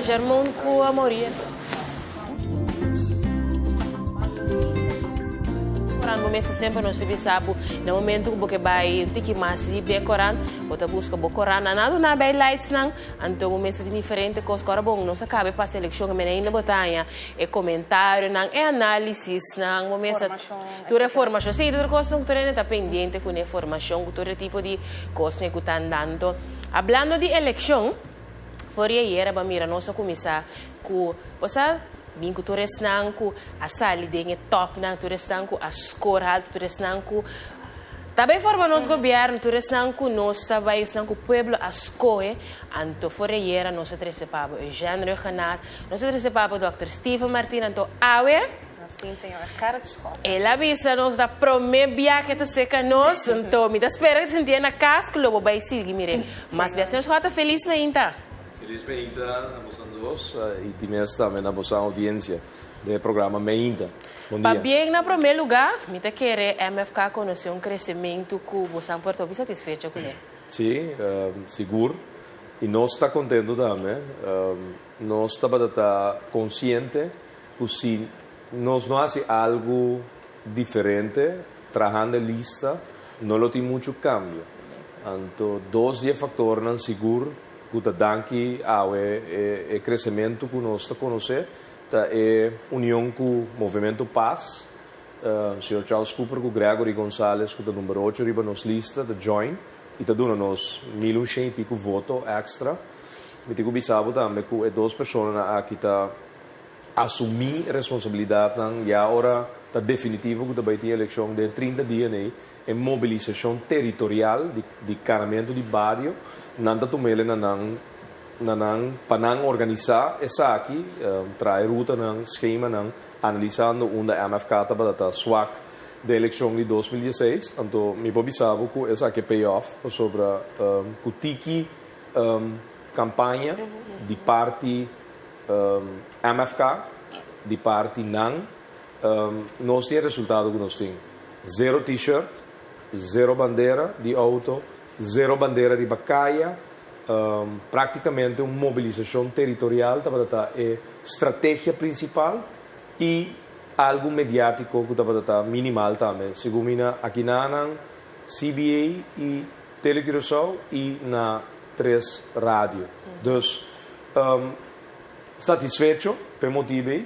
Germon ku a moria. Koran bo mester semper nos ta bisa bo na momento ku bo ke bai un tiki mas deep den e koran bo ta buska bo koran nan a duna bay lights nan anto bo mester tin diferente kos ku ora bon nos a kaba e pasa elekshon e mene ainda bo ta haña e komentarionan e analisisnan bo mester tur e formashon si tur kos tur hende ta pendiente ku e formashon ku tur e tipo di kosnan ku ta andando hablando di elekshon for di ayera bo a mira nos a kuminsá ku bo sa bin ku tur esnan ku a sali den e topnan, tur esnan ku a skor haltu, tur esnan ku ta bai forma nos gobièrnu, tur esnan ku nos ta bai, esnan ku pueblo a skohe. Anto for di ayera nos a trese pa bo Eugène Rhuggenaath, nos a trese pa bo dòkter Steven Martin, anto awe Nos tin señor Gerrit Schotte. El a bisa nos ta promé biahe ta seka nos, anto mi ta spera ku ta sintié na kas ku lo bo bai sigui mir'é. Mas bia señor Schotte felis mainta. Felis meinta na bosan dos y ti mes tambe na bosan audiencia den e programa Meinta. Bon dia. Pabien na prome luga, mi ta kere MFK conoce un crecemento cu bosan por ta hopi satisfecho cu ne. Si, sigur. Y nos ta contento tambe. Nos tabata ta consciente cu si nos no haci algo diferente, trahando e lista, no lo tin mucho cambio. Anto dos di e factornan sigur ku ta danki awe e kresementu ku nos ta konosé ta e union ku Movementu Pas, señor Charles Cooper ku Gregory Gonzales ku ta number ocho riba nos lista ta join i ta duna nos mil un shen i piku voto èkstra. Mi tin ku bisa bo tambe ku e dos personanan aki ta asumí responsabilidatnan ya ora ta definitivo ku ta bai tin elekshon den 30 dia nei. E mobilisashon teritorial di di karamentu di bario, nan ta tum'ele na nan na nan pa nan organisá esaki, traha e rutanan, skemanan, analisando unda MFK tabata ta swak den elekshon di 2016. Anto mi por bisa bo ku esaki a pay off pasobra ku tiki kampaña di parti MFK, di parti nan, Nos tin e resultado ku nos tin. Zero t-shirt, zero bandera di outo, zero bandera riba kaya. Praktikamente un mobilisashon teritorial tabata ta e strategia prinsipal i algu mediátiko ku tabata ta minimal tambe. Segun mi na akinanan CBA i Tele Curaçao i na tres radio. Dus. Satisfecho p'e motibu ei.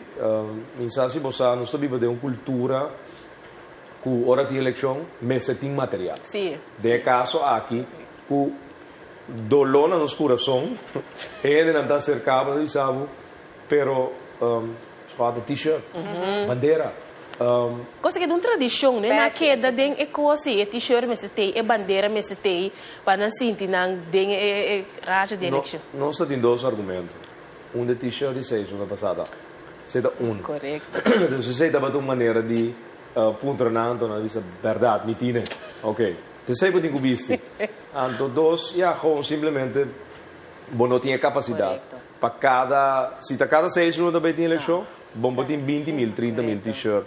Mi sa si bo sa nos ta biba den un kultura ku ora tin elekshon mester tin material. Den e kaso aki ku doló na nos kurason e hendenan ta aserká bo ta bisa bo pero squad t-shirt, bandera. Cosa ke ta un tradishon no e nan a keda den e kos ei e t-shirt mester tei e bandera mester tei pa nan sinti nan den e racha di elekshon. Nos ta tin dos argumento. Un de t-shirt i seis luna pasada. Esei ta un. Korekto. Dus esei tabata un manera di puntra nan, anto nan a bisa, Bèrdat, mi tine. Oké. Te esei bo tin ku bisti. Anto dos, ya, gewoon simplemente bo no tin e kapasidat pa kada, si ta kada seis luna ta bai tin elekshon, bo por tin 20.000, 30.000 t-shirt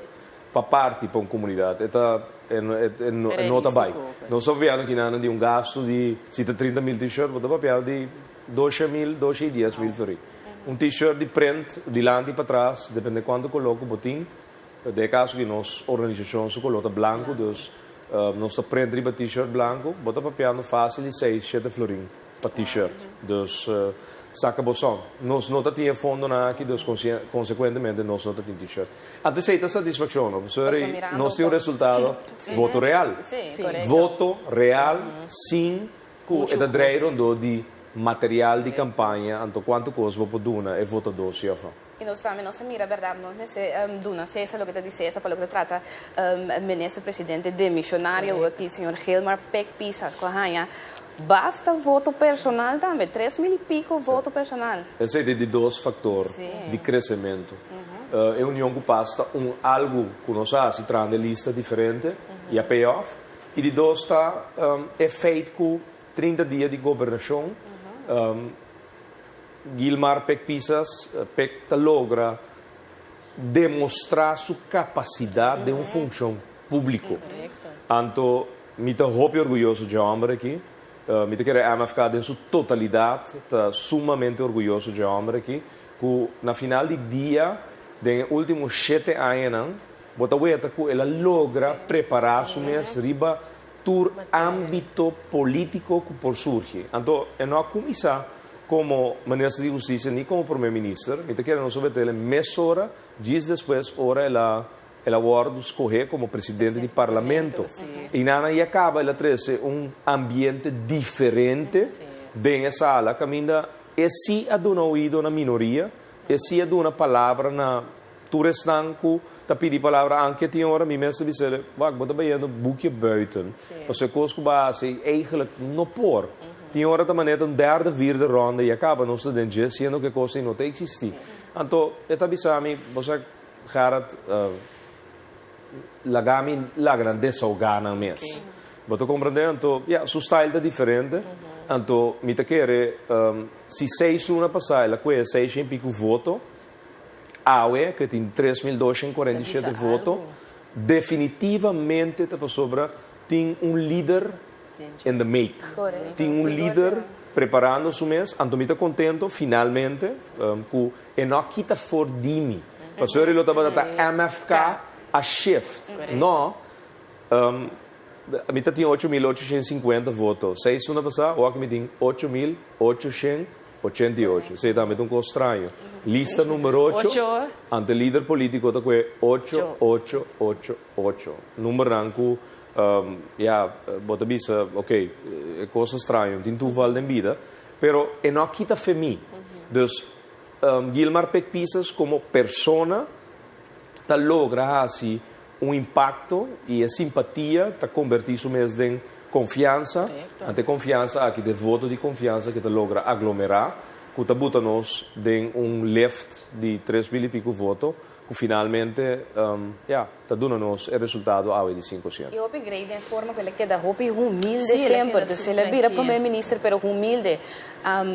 pa parti pa un komunidat. E ta, e no ta bai. Nos ta papiando kinan di un gastu di, si ta 30.000 t-shirt, bo ta papiando di 200.000, 210.000 florin. Un t-shirt di print dilanti i patras, depende kuantu koló ku bo tin. Den e kaso ki nos organisashon su koló ta blanku, dus nos ta print riba t-shirt blanku, bo ta papiando fásil di seis, shete florin pa t-shirt. Dus saka bo sòm. Nos no ta tin e fondonan aki, dus konsekuentemente nos no ta tin t-shirt. Anto esei ta satisfakshon, no? Pasobra nos tin un resultado, voto real. Voto real sin Ku e ta drei rondó di material di kampaña, anto kuantu kos bo por duna e votadó si òf no? I nos tambe nos a mira bèrdat nos mester duna Cesar loke ta di Cesar pa loke ta trata minister presidente demishonario aki señor Gilmar Pik Pisas ku a haña basta voto personal tambe, 3000 i piko voto personal. Esei ta di dos faktor di kresementu. E union ku pas ta un algu ku nos a hasi trahando e lista diferente i a pay off. I di dos ta e feit ku 30 dia di gobernashon Gilmar Pek Pisas, Pek ta logra demostrá su kapasidat den un funshon públiko. Anto mi ta hopi orguyoso dje hòmber aki. Mi ta kere MFK den su totalidat ta sumamente orguyoso dje hòmber aki, ku na final di dia, den e último shete añanan, bo ta weta ku el a logra prepará su mes riba tur ámbito polítiko ku por surgi. Anto e no a kuminsá komo Minister di Hustisia ni komo Promé Minister. Mi ta kere nos a wet'el mesora, djis despues ora el a El a wòrdu skohé komo presidente di parlamento. I nan a ya kaba el a trese un ambiente diferente den e sala kaminda e sí a duna oido na minoria, e sí a duna palabra na tur esnan ku ta pidi palabra anke tin ora mi mes ta bisa el, wak bo ta bayendo boekje buiten pasobra e kos ku bo a hasi eigenlijk no por. Tin ora ta manera ta un derde, vierde ronde ya kaba nos ta den dje siendo ku e kos ei no ta eksistí. Anto e ta bisa mi, bo sa Gerrit, laga mi laga nan desahogá nan mes. Bo ta komprendé? Anto, ya, su style ta diferente. Anto, mi ta kere, si seis luna pasá el a kohe seis shen piku voto, awe ku e tin 3247 voto, definitivamente ta pasobra tin un lider in the make. Tin un lider preparando su mes. Anto mi ta kontento, finalmente, ku E no a kita for di mi. Pasobra e lo tabata ta MFK a shift. No, mi ta tin 8850 voto. Seis luna pasá, awor mi tin 8888. Esei tambe ta un kos straño. Lista number ocho, ante lider polítiko ta kue ocho, ocho, ocho, ocho. Numbernan ku, ya, bo ta bisa, ok, e kos ta straño, tin tuval den bida. Pero e no a kita fe mi. Dus Gilmar Pek Pisas komo persona ta logra hasi un impakto i e simpatia ta kombertí su mes den konfiansa. Ante e konfiansa aki ta e voto di konfiansa ke ta logra aglomerá ku ta buta nos den un lift di 3000 i piku voto ku finalmente, ya, ta duna nos e resultado awe di 5%. I hopi grei den forma ku el a keda hopi humilde semper. Dus el a bira prome minister pero humilde.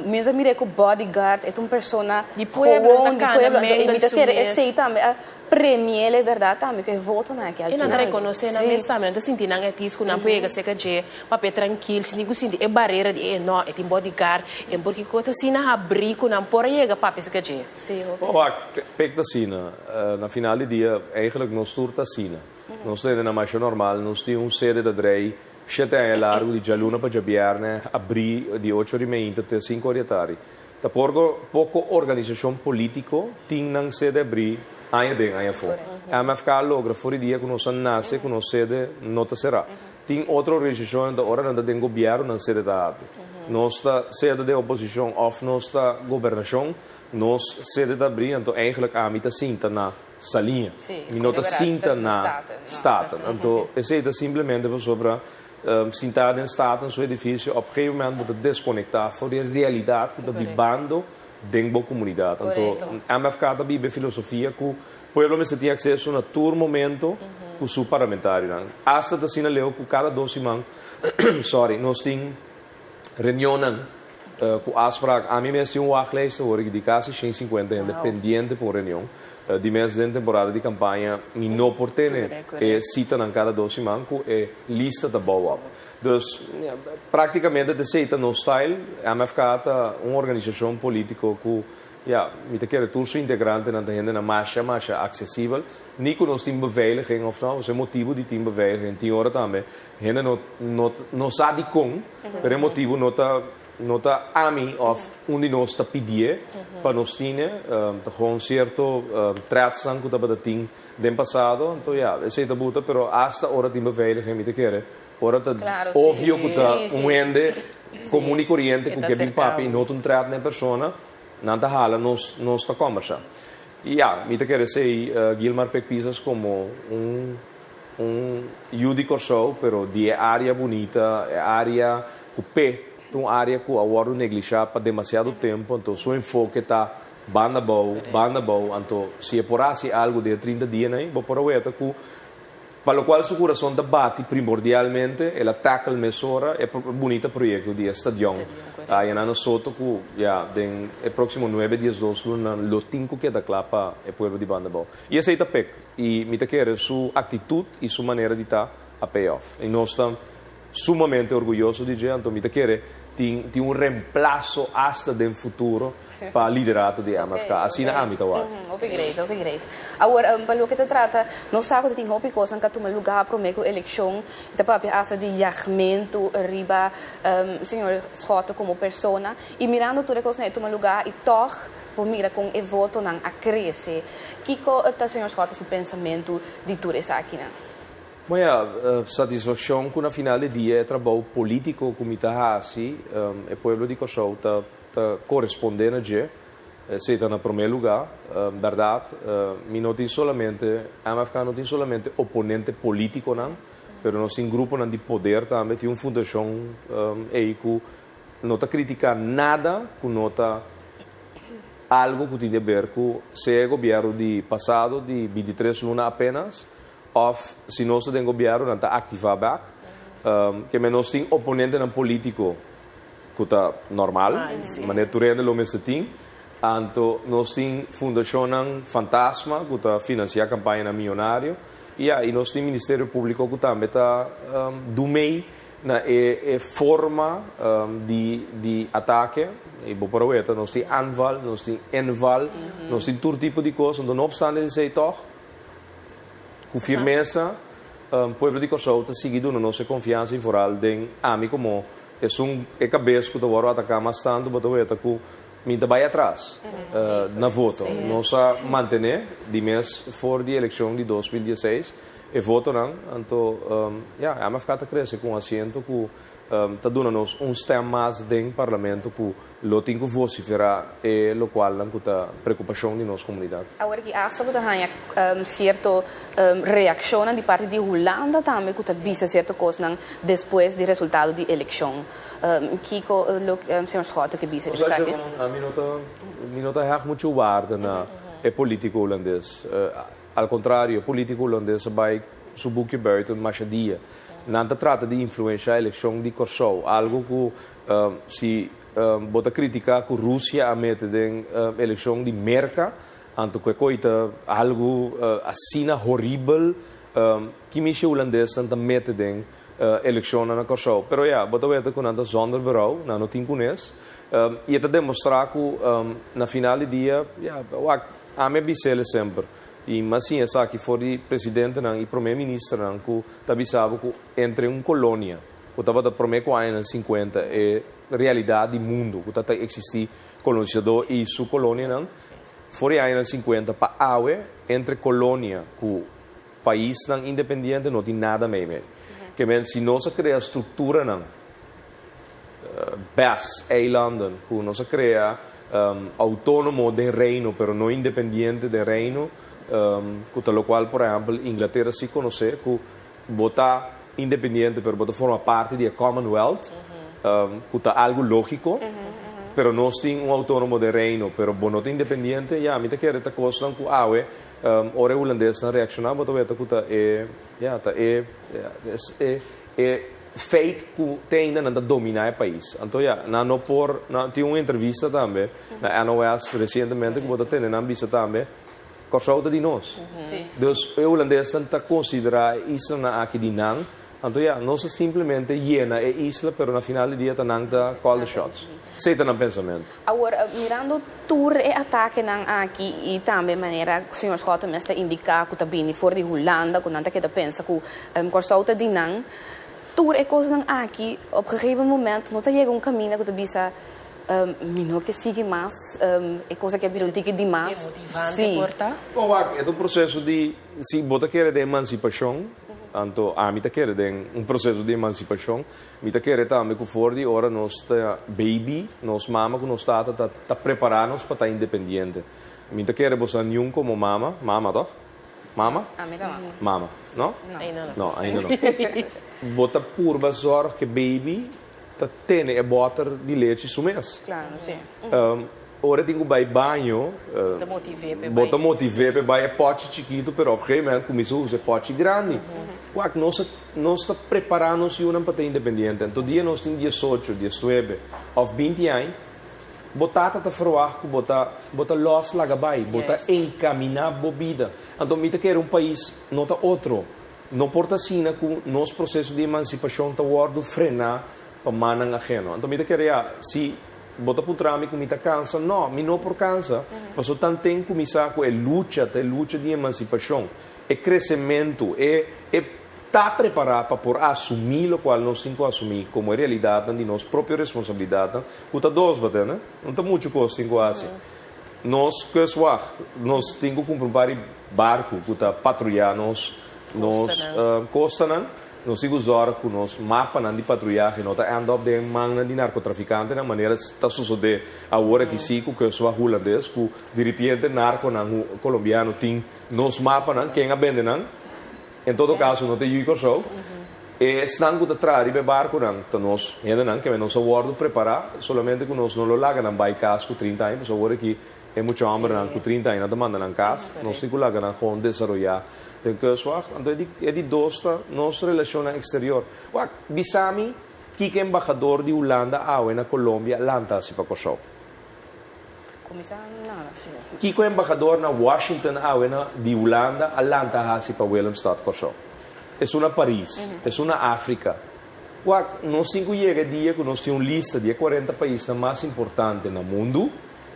Mi ta mira ku bodyguard e ta un persona Di pueblo, gewoon di pueblo. Anto mi ta kere esei tambe a premi'el e bèrdat tambe ku e votonan aki al E nan ta final. rekonosé nan mes tambe. Nan ta sinti nan etis ku nan por yega serka dje papia trankil sin tin ku sinti e barera di e no e tin bodyguard e por kiko ta asina habrí ku nan por a yega papia serka dje. Sí, hopi. Wak, pek ta asina. Na final di dia, eigenlijk nos tur ta asina. Nos ta hende na masha normal, nos tin un sede ta drei shete aña largu di djaluna pa djabièrnè, abrí di ocho ora i meinta te sinku ora di atardi. Ta porko poko organisashon polítiko tin nan sede abrí aña den aña afó. MFK a logra for di dia ku nos a nase ku nos sede no ta será. Tin otro organisashonnan ta ora nan ta den gobièrnu nan sede ta abri. Nos ta sea ta den oposishon òf nos ta gobernashon, Nos sede ta abrí, anto eigenlijk ami ta sinta na Saliña. Mi no ta sinta na Staten. Anto esei ta simplemente pasobra sintá den Staten su edifisio op gegeven moment bo ta deskonektá for di e realidat ku ta bibando den bo komunidat. Anto MFK ta biba e filosofia ku pueblo mester tin akseso na tur momento ku su parlamentarionan. Asta ta asina leu ku kada dos siman, sorry, nos tin reunionnan ku afspraak. Ami mes tin un wachtlijst awor di kasi 150 hende pendiente pa un reunion. Di mes den temporada di kampaña mi no por tene e sitanan kada dos siman ku e lista ta bou op. Dus praktikamente ta esei ta nos style. MFK ta un organisashon politiko ku ya mi ta kere tur su integrantenan ta hendenan masha masha aksesibel. Ni ku nos tin beveiliging of no, e motibu di tin beveiliging tin ora tambe Hende no no no sa dikon, pero e motibu no ta no ta ami òf un di nos ta pidié pa nos tine. Ta gewoon sierto trètsnan ku tabata tin den pasado. Anto ya, esei ta buta, pero asta ora tin beveiliging mi ta kere ora ta obvio ku ta un hende komun i koriente ku ke bin papia i no ta un trèt na e persona, nan ta hala nos nos ta kòmbersá. I ya, mi ta kere esei Gilmar Pek Pisas komo un Un yu di Kòrsou, pero di e área bunita, e área ku p'e ta un área ku a wòrdu neglishá pa demasiado tempu, anto su enfoke ta banda abou, banda abou, anto si e por hasi algu den e 30 dianan ei, bo por a weta ku pa lokual su kurason ta bati primordialmente, el a tackle mesora e bunita proyekto di e stadion aya na Soto ku ya den e próksimo nuebe, diesdos lunanan lo tin ku keda kla pa e pueblo di banda abou. I esei ta pek. I mi ta kere su aktitut i su manera di ta a pay off. I nos ta sumamente orguyoso di dje, anto mi ta kere tin tin un reemplaso hasta den futuro pa liderato di MFK. Asina ami ta wak. Hopi great, hopi great. Awor, pa loke ta trata, nos sa ku ta tin hopi kosnan ku a tuma lugá promé ku elekshon. Ta papia hasta di yagmentu riba señor Schotte komo persona. I mirando tur e kosnan e tuma lugá i tòg por mira kon e votonan a krese. Kiko ta señor Schotte su pensamentu di tur esakinan? Bon ya, satisfakshon ku na final di dia e trabou polítiko ku mi ta hasi, e pueblo di Kòrsou ta ta korespondé na dje. Esei ta na promé lugá. Bèrdat, mi no tin solamente, MFK no tin solamente oponente polítikonan, pero nos tin gruponan di poder tambe. Tin un fundashon ei ku no ta kritiká nada ku no ta algu ku tin di aber ku sea e gobièrnu di pasado di bintitres luna apenas, Of si nos ta den gobierno nan ta activa bek. Ke men nos tin oponentenan politico cu ta normal, manera tur hende lo mester tin. Anto nos tin fundacionnan fantasma cu ta financia campañanan miyonario. Y ya, y nos tin Ministerio Publico cu tambe ta dumey na e forma di atake. Y bo por a weta, nos tin aanval, nos tin inval, nos tin tur tipo di cos. Anto no obstante esey toch, Ku firmesa, pueblo di Kòrsou ta sigui duna nos e konfiansa i vooral den ami komo esun e kabes ku ta wòrdu ataká mas tantu bo ta weta ku mi ta bai atras na voto. Nos a mantené di mes for di elekshon di 2016 e votonan, anto ya, MFK ta krese ku un asiento ku ta duna nos un stem mas den Parlamento ku lo tin ku vosiferá e lokualnan ku ta preokupashon di nos komunidat. Awor aki asta bo ta haña sierto reakshonnan di parti di Hulanda tambe ku ta bisa sierto kosnan despues di resultado di elekshon. Kiko lo señor Schotte ke bisa riba esaki? Ami no ta mi no ta hèg muchu waarde na e polítiko hulandes. Al kontrario, e polítiko hulandes a bai su buki buiten masha dia. Nan ta trata di influenshá elekshon di Kòrsou, algu ku si bo ta kritiká ku Rusia a mete den elekshon di Merka, anto ku e koi ta algu asina horibel, ki mishi hulandesnan ta mete den elekshonnan na Kòrsou? Pero ya, bo ta weta ku nan ta zonder berou, nan no tin kunes, i e ta demostrá ku na final di dia, ya, wak, ami a bis'el semper. I m'a siña esaki for di presidentenan i promé ministernan ku ta bisa bo ku entre un kolonia ku tabata promé ku añanan sinkuenta e realidat di mundu ku ta ta eksistí kolonisadó i su kolonianan for di añanan sinkuenta pa awe entre kolonia ku paisnan independiente no tin nada meimei. Ke men si nos a krea strukturanan BES, eilanden, ku nos a krea outónomo den Reino pero no independiente den Reino, ku ta lokual por ehèmpel Inglatera si konosé ku bo ta independiente pero bo ta forma parti di e Commonwealth, ku ta algu lógiko, pero nos tin un outónomo den Reino pero bo no ta independiente, ya mi ta kere ta kosnan ku awe ora e hulandesnan reakshoná bo ta weta ku ta e, ya, ta e, e. Feit ku te ainda nan ta dominá e pais. Anto ya, nan no por, nan tin un entrevista tambe na NOS resientemente ku bo ta tende nan bisa tambe, Kòrsou ta di nos. Dus e hulandesnan ta konsiderá e islanan aki di nan. Anto ya, nos ta simplemente yena e isla pero na final di dia ta nan ta call the shots. Esei ta nan pensamentu. Awor, mirando tur e atakenan aki i tambe manera ku señor Schotten mes ta indiká ku ta bini for di Hulanda ku nan ta keda pensa ku Kòrsou ta di nan, Tur e kosnan aki op gegeven moment no ta yega un kaminda ku ta bisa mi no ke sigui mas, e kos aki a bira un tiki di mas. Demotivante Sí. por ta. Bon wak, e ta un proseso di, si bo ta kere den emansipashon, anto ami ta kere den un proseso di emansipashon, mi ta kere tambe ku for di ora nos ta baby, nos mama ku nos tata ta ta prepará nos pa ta independiente. Mi ta kere bo sa niun komo mama, mama tòg? Mama? Ami ta mama. Mama, no? Ainda no. No, ainda no. Bo ta purba zorg ke baby ta tene e boter di lechi su mes. Claro, si. Ora e tin ku bai baño, Ta motiv'é p'e bai. bo ta motiv'é p'e bai e pochi chikitu, pero op gegeven moment kuminsa usa e pochi grandi. Wak, nos a nos ta prepará nos yunan pa ta independiente. Anto dia nos tin diesocho, diesnuebe òf binti aña, Bo tata ta ferwagt ku bo ta bo ta lòs laga bai, bo ta enkaminá bo bida. Anto mi ta kere un pais no ta otro. No por ta asina ku nos proseso di emansipashon ta wòrdu frená pa mannan aheno. Anto mi ta kere ya, si bo ta puntra mi ku mi ta kansa, no, mi no por kansa, paso tanten ku mi sa ku e lucha ta e lucha di emansipashon, e kresementu, e e ta prepará pa por asumí lokual nos tin ku asumí komo e realidatnan di nos propio responsabilidatnan, ku ta dos bater, ne? No ta muchu kos tin ku hasi. Nos kustwacht, nos tin ku kumpra un par di barku ku ta patruyá nos nos kostanan. Nos tin ku zòrg ku nos mapanan di patruyahe no ta end up den mannan di narkotrafikantenan manera ta sosodé awor aki sí ku kustwacht hulandes ku diripiente narkonan kolombiano tin nos mapanan, ken a bende nan? En todo kaso no ta yu Kòrsou. E esnan ku ta traha riba e barkunan ta nos hendenan keme nos a wòrdu prepará, solamente ku nos no lo laga nan bai kas ku 30 aña, pasobra awor aki e mucha hòmbernan ku 30 aña nan ta manda nan kas, nos tin ku laga nan gewoon desaroyá den kustwacht. Anto e di e di dos ta nos relashonnan eksterior. Wak, bisa mi kiko embahador di Hulanda awe na Colombia lanta hasi pa Kòrsou? Kuminsá nada. Kiko embahador na Washington awe na di Hulanda a lanta hasi pa Willemstad, Kòrsou? Esun na Paris, esun na Afrika. Wak, nos tin ku yega e dia ku nos tin un lista di e 40 paisnan mas importante na mundu,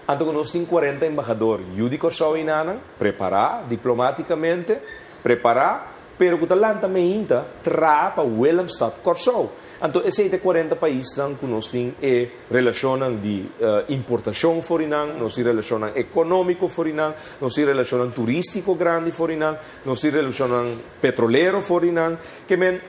anto ku nos tin 40 embahador yu di Kòrsou einanan, prepará diplomátikamente, prepará, pero ku ta lanta meinta traha pa Willemstad, Kòrsou. Anto esei ta e 40 paisnan ku nos tin e relashonnan di importashon for di nan, nos tin relashonnan ekonómiko for di nan, nos tin relashonnan turístiko grandi for di nan, nos tin relashonnan petrolero for di nan. Ke men,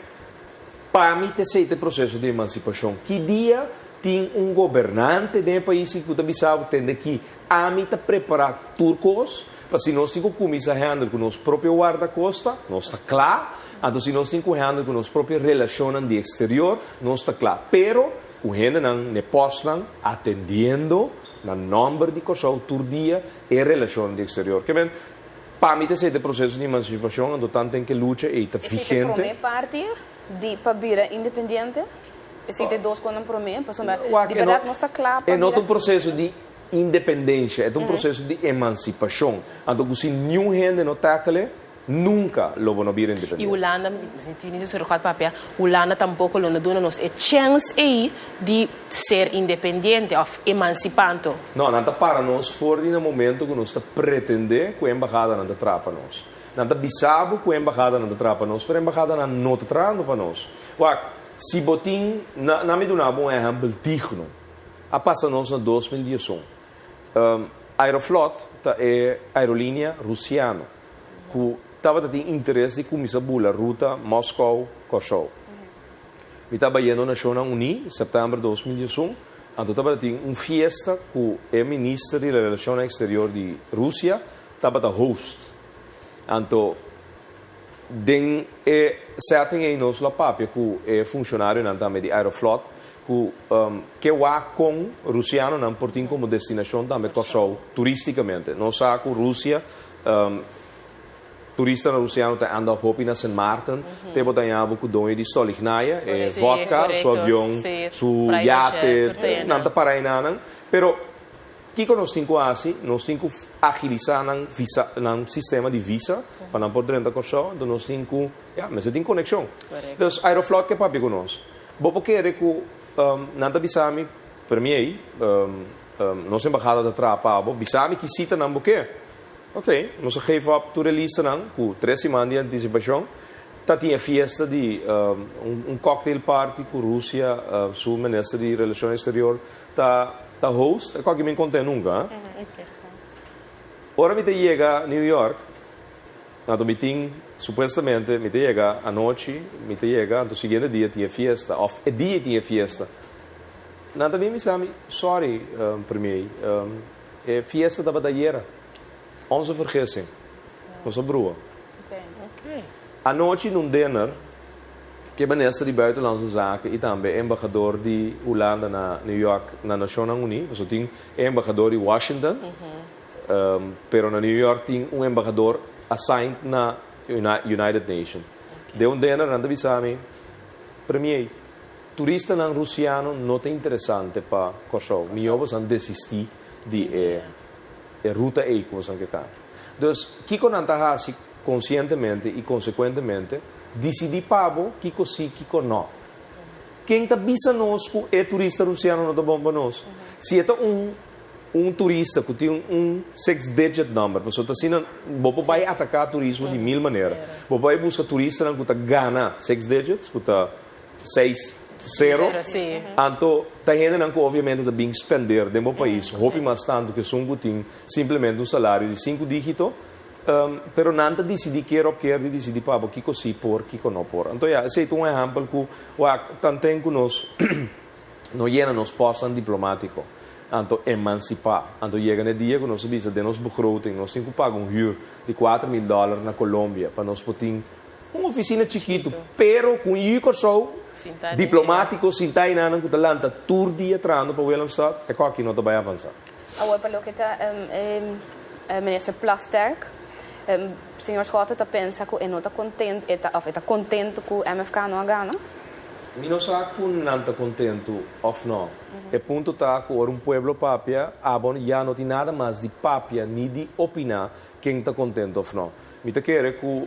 pa mi ta esei ta e proseso di emansipashon. Ki dia tin un gobernante den e pais ku ta bisa bo tende ki ami ta prepará tur kos pa si nos tin ku kuminsá hèndel ku nos propio wardakosta, nos ta kla. Anto si nos tin ku hèndel ku nos propio relashonnan di eksterior, nos ta kla. Pero ku hendenan n'e pòstnan atendiendo na nòmber di Kòrsou tur dia e relashonnan di eksterior. Ke men, pa mi ta esei ta e proseso di emansipashon, anto tanten ke lucha ei ta Esei ta e vigente. promé parti di pa bira independiente? Esei ta e dos konan promé? Pasobra Wak, di e no bèrdat nos ta kla pa e no ta bira. un proseso di independensha, e ta un proseso di emansipashon. Anto ku si niun hende no tèkele, Nunca lo bo no bira I independiente. Hulanda, mi tin si suru gat papia, Hulanda tampoco lo no duna nos e chens ei di ser independiente of emancipanto. No, nan ta para nos for di na momento cu nos ta pretende cu e embahadanan ta traha pa nos. Nan ta bisa bo cu e embahadanan ta traha pa nos, pero e embahadanan no ta trahando pa nos. Wak, si bo tin, na, na mi duna bo un ehempel digno. A pasa nos na 2011. Aeroflot ta e aerolinea Rusiano ku tabata tin interes di kuminsá bula ruta Moskou-Kòrsou. Mi ta bayendo Nashonnan Uní, sèptèmber 2011, anto tabata tin un fiesta ku e minister di Relashonnan Eksterior di Rusia tabata host. Anto den e setting ei nos lo a papia ku e funshonarionan tambe di Aeroflot Ku ke wak kon rusianonan por tin komo destinashon tambe Kòrsou turístikamente. Nos sa ku Rusia, turistanan rusiano ta anda hopi na Sint Maarten, te bo ta haña bo ku doño di Stolichnaya, e vodka, su avion, su yate, nan ta para enanan. Pero kiko nos tin ku hasi? Nos tin ku agilisá nan visa, nan sistema di visa pa nan por drenta Kòrsou. Anto nos tin ku, ya, mester tin konekshon. Dus Aeroflot ke papia ku nos. Bo por kere ku nan ta bisa mi, Premier, nos embahada ta traha pa bo, bisa mi ki sitanan bo ke. Ok, nos a geef op tur e listanan ku tres siman di antisipashon. Ta tin e fiesta di un cocktail party ku Rusia su minister di Relashon Eksterior ta host. E koki mi konten nunka. Ora mi ta yega New York, Anto mi tin, supuestamente, mi ta yega anochi, mi ta yega, anto siguiente dia tin e fiesta, of e dia tin e fiesta. Nan ta bin bisa mi, sorry, premier, e fiesta tabata ayera. Onze vergissing. Nos a brua. Anochi nun dinner, ke minister di Buitenlandse Zaken i tambe e embahador di Hulanda na New York na Nashonnan Uní, pasobra tin e embahador di Washington, Pero na New York tin un embahador assigned na United Nation. Den un dinner nan ta bisa mi, Premier, turistanan Rusiano no ta interesante pa Kòrsou. Mihó bosan desistí di e ruta ei ku bosan ke kaba. Dus, kiko nan ta hasi konsientemente i konsekuentemente? Disidí pa bo kiko sí, kiko no. Ken ta bisa nos ku e turista rusiano no ta bon pa nos? Si e ta un un turista ku tin un six digit number, pasobra ta asina bo por bai ataká turismo di mil manera. Bo por bai buska turistanan ku ta gana six digits, ku ta seis sero, anto ta hendenan ku obviamente ta bin spender den bo pais hopi mas tantu ku esun ku tin simplemente un salario di sinku digito. Pero nan ta disidí kier òf kier di disidí pa bo kiko sí por, kiko no por. Anto ya, esei ta un ehèmpel ku wak tanten ku nos no yena nos pòstnan diplomátiko, anto emansipá. Anto yega na e dia ku nos a bisa den nos begroting nos tin ku paga un hür di 4000 dòler na Colombia pa nos por tin un ofisina chikitu, pero ku un yu Kòrsou diplomátiko sintá einanan ku ta lanta tur dia trahando pa Willemstad, e kòki no ta bai avansá. Awor pa loke ta Minister Plasterk, señor Schotte ta pensa ku e no ta kontentu, e ta òf e ta kontentu ku MFK no a gana? Mi no sa ku nan ta kontentu òf no. E punto ta ku ora un pueblo papia, abo ya no tin nada mas di papia ni di opiná ken ta kontentu òf no. Mi ta kere ku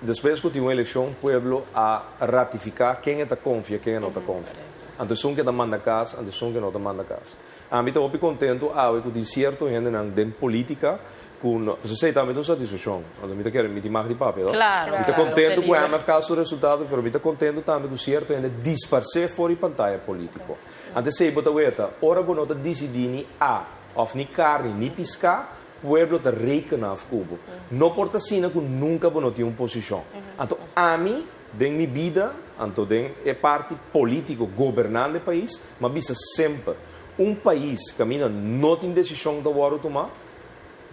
despues ku tin un elekshon pueblo a ratifiká ken e ta konfia, ken e no ta konfia. Anto esun ke ta manda kas, anto esun ke no ta manda kas. Ami ta hopi kontentu awe ku tin sierto hendenan den politika ku no, pasobra esei tambe ta un satisfakshon. Anto mi ta kere, mi tin mag di papia, to? Claro, Mi ta kontentu ku MFK su resultado, pero mi ta kontentu tambe ku sierto hende disparsé for di pantaya politiko. Anto esei bo ta weta, ora bo no ta disidí ni a òf ni karni ni piská, pueblo ta reken af ku bo. No por ta asina ku nunka bo no tin un posishon. Anto ami Den mi bida, anto den e parti politico gobernando e pais, m'a bisa semper, un pais caminda no tin decision ta wordo tuma,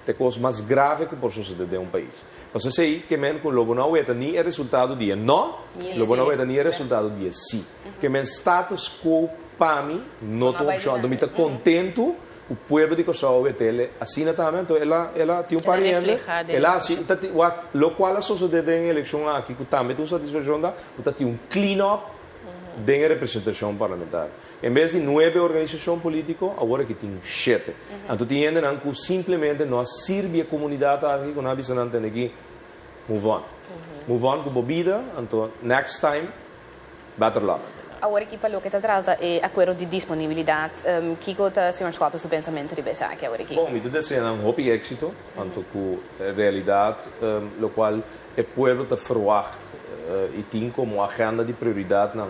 ta e cos mas grave cu por sucede den un pais. Pasobra esey ke men cu lo bo no a weta ni e resultado di e no, lo bo no a weta ni e resultado di e si. Ke men status quo pa mi no ta un opcion. Anto mi ta contento Ku pueblo di Kòrsou a wet'el asina tambe, anto el a el a tin un par di hende, el a hasi ta tin wak lokual a sosodé den e elekshon aki ku tambe ta un satisfakshon ta ku ta tin un clean up den e representashon parlamentario. En bes di nuebe organisashon polítiko awor aki tin shete. Anto tin hendenan ku simplemente no a sirbi e komunidat aki ku nan a bisa nan tene ki move on. Move on ku bo bida, anto next time Better luck. Awor aki pa loke ta trata e akuerdo di disponibilidat, kiko ta señor Schotte su pensamentu riba esaki awor aki? Bon, mi ta desea nan hopi éksito, anto ku realidat lokual e pueblo ta ferwagt i tin komo agenda di prioridatnan.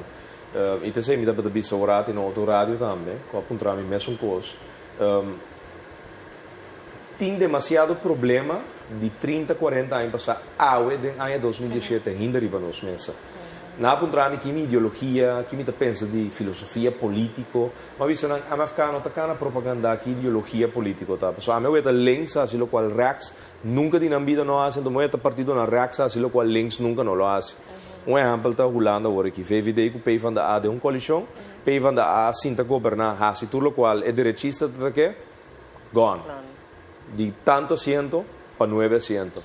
I ta esei mi tabata bisa ora na otro radio tambe, ku a puntra mi mesun kos. Tin demasiado problema di trinta, kuarenta aña pasá awe den aña 2017 ainda riba nos mesa. Nan a puntra mi ki mi ideologia, ki mi ta pensa di filosofia politico. Mi a bisa nan, MFK no ta cana propaganda ki ideologia politico ta. Pasobra ami a weta links haci locual rechts nunca di nan bida no haci, anto mi a weta partidonan rechts haci locual links nunca no lo haci. Un ehempel ta Hulanda awor aki, VVD cu PvdA den un coalicion, PvdA a sinta goberna haci tur locual e derechista ta ta ke, gone. Di tanto asiento pa nuebe asiento.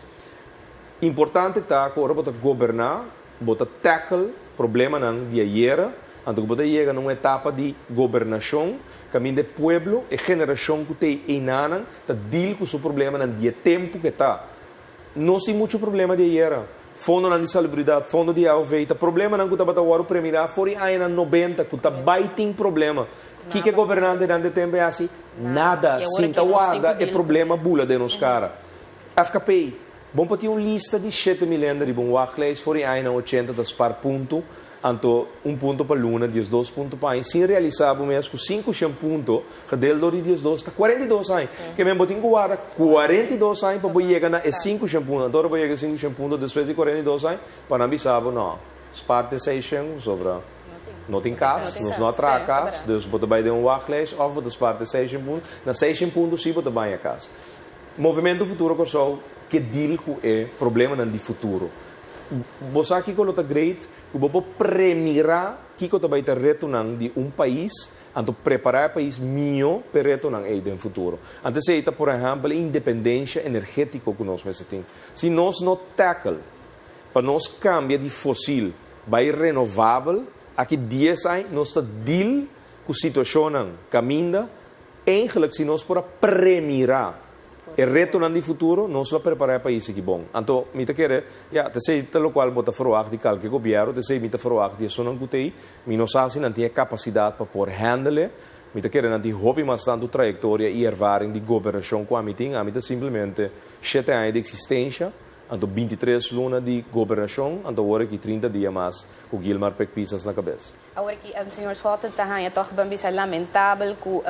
Importante ta ku ora bo ta goberná, bo ta tackle problemanan di ayera, anto ku bo ta yega na un etapa di gobernashon kaminda e pueblo, e generashon ku t'ei einanan ta deal ku su problemanan di e tempu ku e ta. Nos tin muchu problema di ayera. Fondonan di salubridat, fondo di AOV, ta problemanan ku tabata wòrdu premirá for di añanan nobenta ku ta bai tin problema. Kiko e gobernantenan di e tempu ei hasi? Nada, sinta warda e problema bula den nos kara. FKP, Bon pa tin un lista di 7000 hende riba un wachtlijst for di añanan ochenta ta spar punto, anto un punto pa luna, 12 punto pa aña, sin realisá bo mes ku 500 punto gedeel dor di 12 ta 42 aña. Ke men bo tin ku warda 42 aña pa bo yega na e 500 punto. Anto ora bo yega e 500 punto despues di 42 aña, pa nan bisa bo no, spar te 600 pasobra no tin kas, nos no a traha kas, dus bo ta bai den un wachtlijst òf bo ta spar te 600 punto. Na 600 punto sí bo ta baña kas. Movimento Futuro Kòrsou ke deal ku e problemanan di futuro. Bo sa kiko lo ta great? Ku bo por premirá kiko ta bai ta retonan di un pais, anto prepará e pais mihó p'e retonan ei den futuro. Anto esei ta por ehèmpel e independensha energétiko ku nos mester tin. Si nos no tackle pa nos kambia di fosil bai renovabel, aki dies aña nos ta deal ku situashonnan kaminda Eigenlijk si nos por a premirá E retonan di futuro, nos lo prepará e pais aki bon. Anto, mi ta kere, ya, ta esei ta lokual bo ta ferwagt di kalke gobièrnu, ta esei mi ta ferwagt di esunnan ku ta ei. Mi no sa si nan tin e kapasidat pa por handle e. Mi ta kere nan tin hopi mas tantu trayektoria i ervaring di gobernashon ku ami tin. Ami ta simplemente shete aña di eksistensha, anto bintitres luna di gobernashon, anto awor aki trinta dia mas ku Gilmar Pek Pisas na kabes. Awor ki señor Schotten ta haña tòg ban bisa lamentabel ku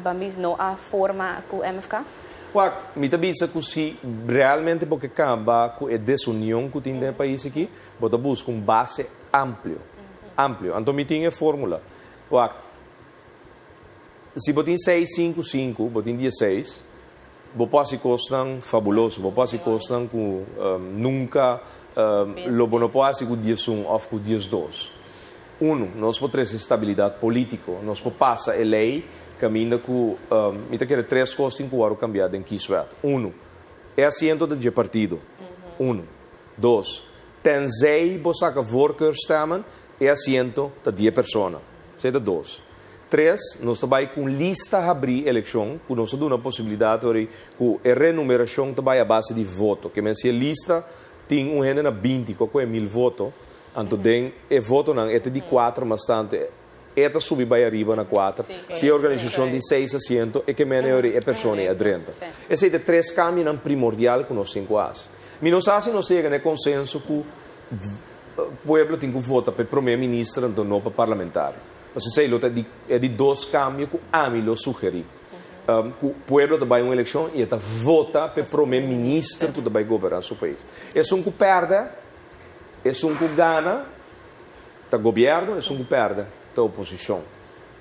ban bis no a forma ku MFK? Wak, mi ta bisa ku si realmente bo ke kaba ku e desunion ku tin den e pais aki, bo ta buska un base amplio, amplio. Anto mi tin e formula. Wak, si bo tin seis, sinku, sinku, bo tin dieseis, bo por hasi kosnan fabuloso, bo por hasi kosnan ku nunka lo bo no por hasi ku diesun òf ku diesdos. Unu, nos por trese stabilidat polítiko, nos por pasa e lei kaminda ku mi ta kere tres kos tin ku wòrdu kambiá den kieswet. Unu, e asiento ta dje partido. Unu. Dos, tenzij bo saka voorkeurstemmen, e asiento ta di e persona. Esei ta dos. Tres, nos ta bai ku un lista habrí elekshon ku nos ta duna posibilidat ora ku e renumerashon ta bai a base di voto. Ke men si e lista tin un hende na binti ku a kohe mil voto, anto den e votonan e ta di kuater mas tantu e ta subi bai ariba na kuater. Si e organisashon tin seis asiento e ke men e ora e persona ei a drenta. Esei ta e tres kambionan primordial ku nos tin ku hasi. Mi no sa si nos ta yega na e konsenso ku pueblo tin ku vota pa e prome minister anto no pa parlamentario. Pasobra esei lo ta di e di dos kambio ku ami lo sugerí. Ku pueblo ta bai un elekshon i e ta vota pa e prome minister ku ta bai goberná su pais. Esun ku pèrdè, esun ku gana ta gobièrnu, esun ku pèrdè ta oposishon.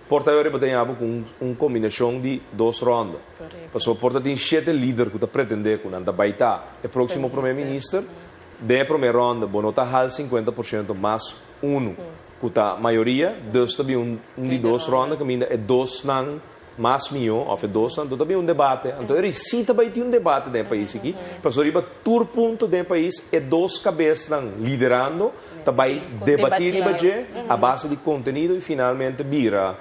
Por ta yori bo ta yabu ku un kombinashon di dos rònda. Pasobra por ta tin shete lider ku ta pretendé ku nan ta bai ta e próksimo prome minister. Den e prome rònda bo no ta hal 50% mas unu ku ta mayoria, dus ta bin un un di dos rònda kaminda e dosnan mas mihó òf e dosnan, anto ta bin un debate. Anto e si ta bai tin un debate den e pais aki, pasobra riba tur punto den e pais e dos kabesnan liderando ta bai debatí riba dje a base di kontenido i finalmente bira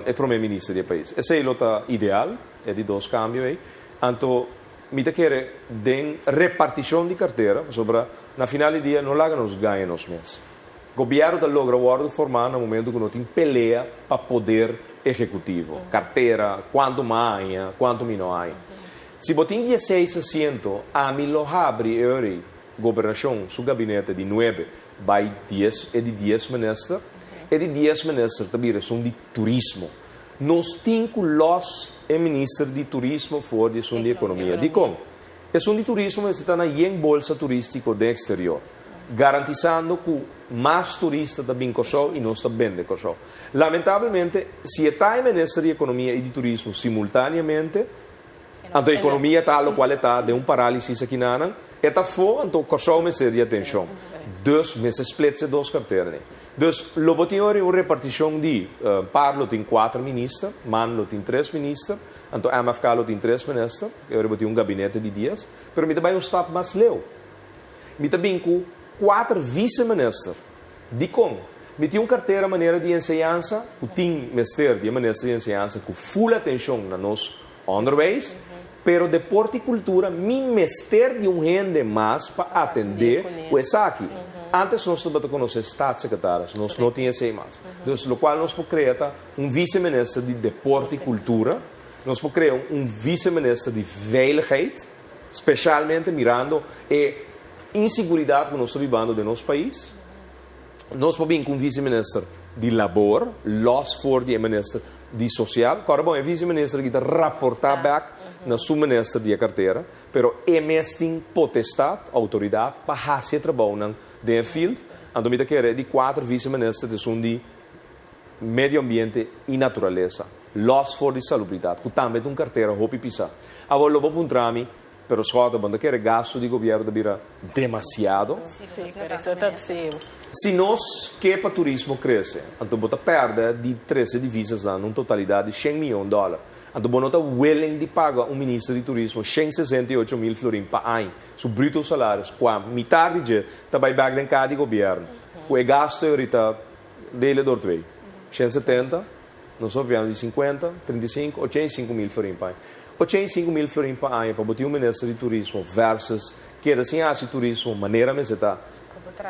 e prome minister di e pais. Esei lo ta ideal, e di dos kambio ei. Anto mi ta kere den repartishon di kartera, pasobra na final di dia no laga nos gaña nos mes. Gobièrnu ta logra wòrdu formá na momentu ku no tin pelea pa poder ehekutivo, kartera, kuantu mi a haña, kuantu mi no a haña. Si bo tin dieseis asiento, ami lo habri e ora ei gobernashon su gabinete di nuebe bai dies, e di dies minister. E di dies minister ta bira esun di turismo. Nos tin ku lòs e minister di turismo for di esun di ekonomia. Dikon? Esun di turismo mester ta na yen bolsa turístiko den eksterior, garantisando ku mas turista ta bin Kòrsou i nos ta bende Kòrsou. Lamentablemente, si e ta e minister di ekonomia i di turismo simultaneamente, anto ekonomia ta lokual e ta den un parálisis akinanan, e ta afó, anto Kòrsou mester di atenshon. Dus mester splits e dos karteranan ei. Dus lo bo tin ora un repartishon di, par lo tin kuater minister, man lo tin tres minister, anto MFK lo tin tres minister. E ora bo tin un gabinete di dies, pero mi ta bai un stap mas leu. Mi ta bin ku kuater vice-minister. Dikon? Mi tin un kartera manera di enseñansa ku tin mester di e minister di enseñansa ku full atenshon na nos onderwijs, pero deporte i kultura mi mester di un hende mas pa atendé ku esaki. Antes nos tabata konosé staatssecretaris, nos no tin esei mas. Dus lokual nos por krea ta un vice-minister di deporte i kultura. Nos por crea un vice-minister di veiligheid, specialmente mirando e inseguridad cu nos ta bibando den nos pais. Nos por bin cu un vice-minister di labor, los for di e minister di social. Corda bon, e vice-minister aki ta raporta bek na su minister di e cartera, pero e mes tin potestad, autoridad, pa haci e trabounan den e field. Anto mi ta kere di cuater vice-minister ta esun di Medio ambiente i naturalesa, lòs for di salubridat, ku tambe ta un kartera hopi pisá. Awor lo bo puntra mi, pero Schotte, bo no ta kere gastu di gobièrnu ta bira demasiado? Si nos ke pa turismo krese, anto bo ta pèrdè di trese divisasnan na un totalidat di shen mion dòler. Anto bo no ta willing di paga un minister di turismo 168.000 florin pa aña, su bruto salaris, kua mitar di dje ta bai bèk den kaha di gobièrnu, ku e gastu ei orita Dele door twee. 170, nos ta papiando di 50, 35, 85 mil florin pa aña. 85 mil florin pa aña pa bo tin un minister di turismo versus keda sin hasi turismo manera mester ta.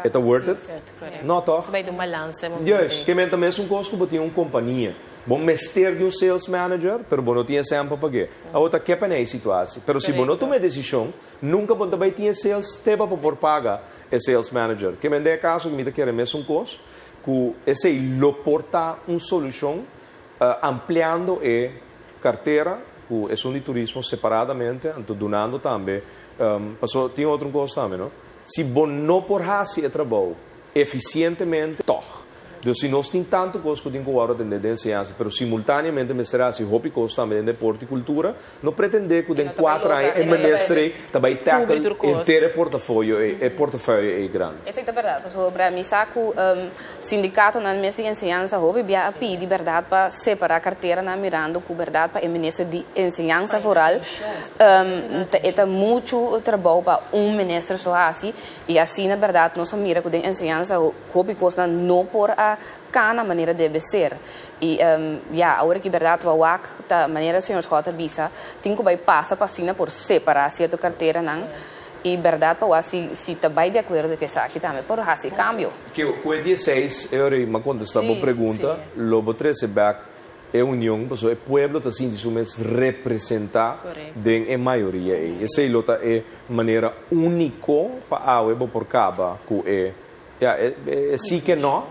E ta worth it? No, toch? Bay di un balansa. Juist, ke men tambe un kos ku bo tin un kompania. Bo mester di un sales manager, pero bo no tin sèn pa pag'é. Awor ta kepa na e situashon. Pero si bo no tuma desishon, nunka bo tambe tin sales te pa por paga e sales manager. Ke men den kaso ku mi ta kere mesun kos, ku esei lo por ta un solushon ampliando e kartera, ku esun di turismo separadamente, anto dunando tambe, paso tin otro kos tambe, no? Si bo no por hasi e trabou efisientemente, toch. Dus si nos tin tantu kos ku tin ku atendé den enseñansa, pero simultáneamente mester hasi hopi kos tambe den deporte i kultura, no pretendé ku den 4 aña e minister tambe tackle henter portafolio e portefeuille e grandi. Esei ta berdat. Pasobra mi sa ku sindikatonan mes di enseñansa hopi bia a pidi berdat pa separá karteranan, mirando ku berdat pa e minister di enseñansa vooral e ta muchu trabou pa un minister so hasi i asina berdat nos mira ku den enseñansa hopi kosnan no por a kana manera debe ser. I ja, awor ku berdat wak ta manera señor Schotte bisa, tin ku bai pasa pa asina por separá sierto karteranan i berdat pa si ta bai di akuerdo ku esaki tambe por hasi kambio. Ku e 16, eu m'a kontestá bo pregunta, lo bo trese back e union, paso e pueblo ta sinti su mes representá den e mayoria ei. Esei lo ta e manera úniko pa awe bo por kaba ku e ja, e si ku no,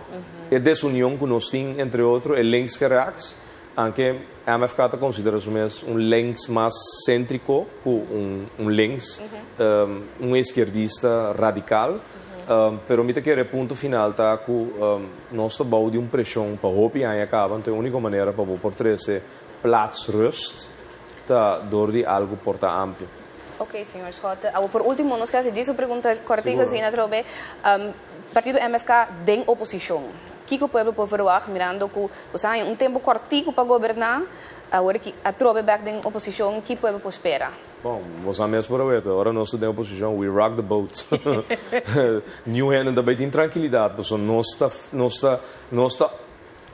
e desunion ku nos tin entre otro, e links rechts, aunke MFK ta konsiderá su mes un links mas séntriko ku un links, un izquierdista radikal, pero mi ta kere punto final ta ku nos ta bou di un preshon pa hopi aña kaba, anto e úniko manera pa por trese plaats rust ta dor di algu por ta amplio. Ok, señor Schotte. Por último, nos ke hasi un pregunta kòrtiku asina atrobe. Partido MFK den oposishon. Kiko pueblo por verwacht mirando ku boso un tempu kòrtiku pa goberná, awor ku atrobe back den oposishon, kiko pueblo por spera? Bon, boso mes por weta, ora nos den oposishon, we rock the boat. Niun hende tambe tin trankilidat, paso nos ta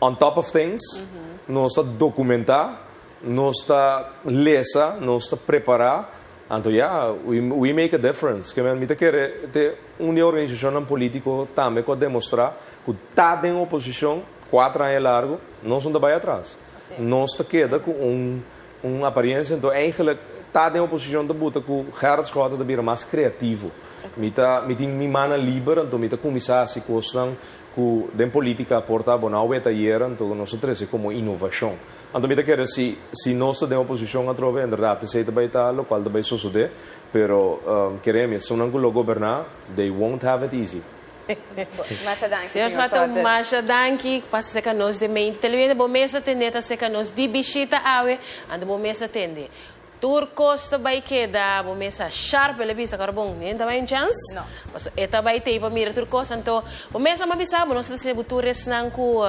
on top of things, nos ta dokumentá, nos ta lesa, nos ta prepará. Anto ja, we make a difference. Ke men mi ta kere te un organisashon polítiko tambe ku a demostrá ku ta den oposishon 4 aña largu, nos no ta bai atras. Nos ta keda ku un aparensia, anto eigenlijk ta den oposishon ta buta ku Gerrit Schotte ta bira mas kreativo. Mi tin mi man liber, anto mi ta kuminsá hasi kosnan ku den polítika por ta bo no a weta ayera, anto nos a trese komo inovashon. Anto mi ta kere si nos ta den oposishon atrobe, inderdaad, esei ta ta lokual ta bai sosodé, pero kere mi, esunnan ku lo goberná, they won't have it easy. Masha danki, Señor Schotte, masha danki. Pasa serka nos di mente. Televidente, bo mes a tende ta serka nos di bishita awe, anto bo mes a tende. Tur kos ta bai keda, bo mes a sharp, el a bisa, kòrda bon, no ta bai un chance? No. Paso e ta bai tei pa mira tur kos, anto bo mes a bisa, bo nos ta bo tur esnan ku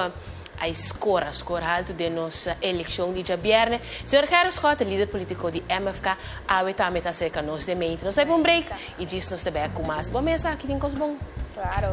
a score altu den nos elekshon di djabièrnè. Señor Gerrit Schotte, lider polítiko di MFK, awe tambe ta serka nos di mente. Nos ta bai un break i djis nos ta bèk ku mas. Bo mes aki tin kos bon. Klaro.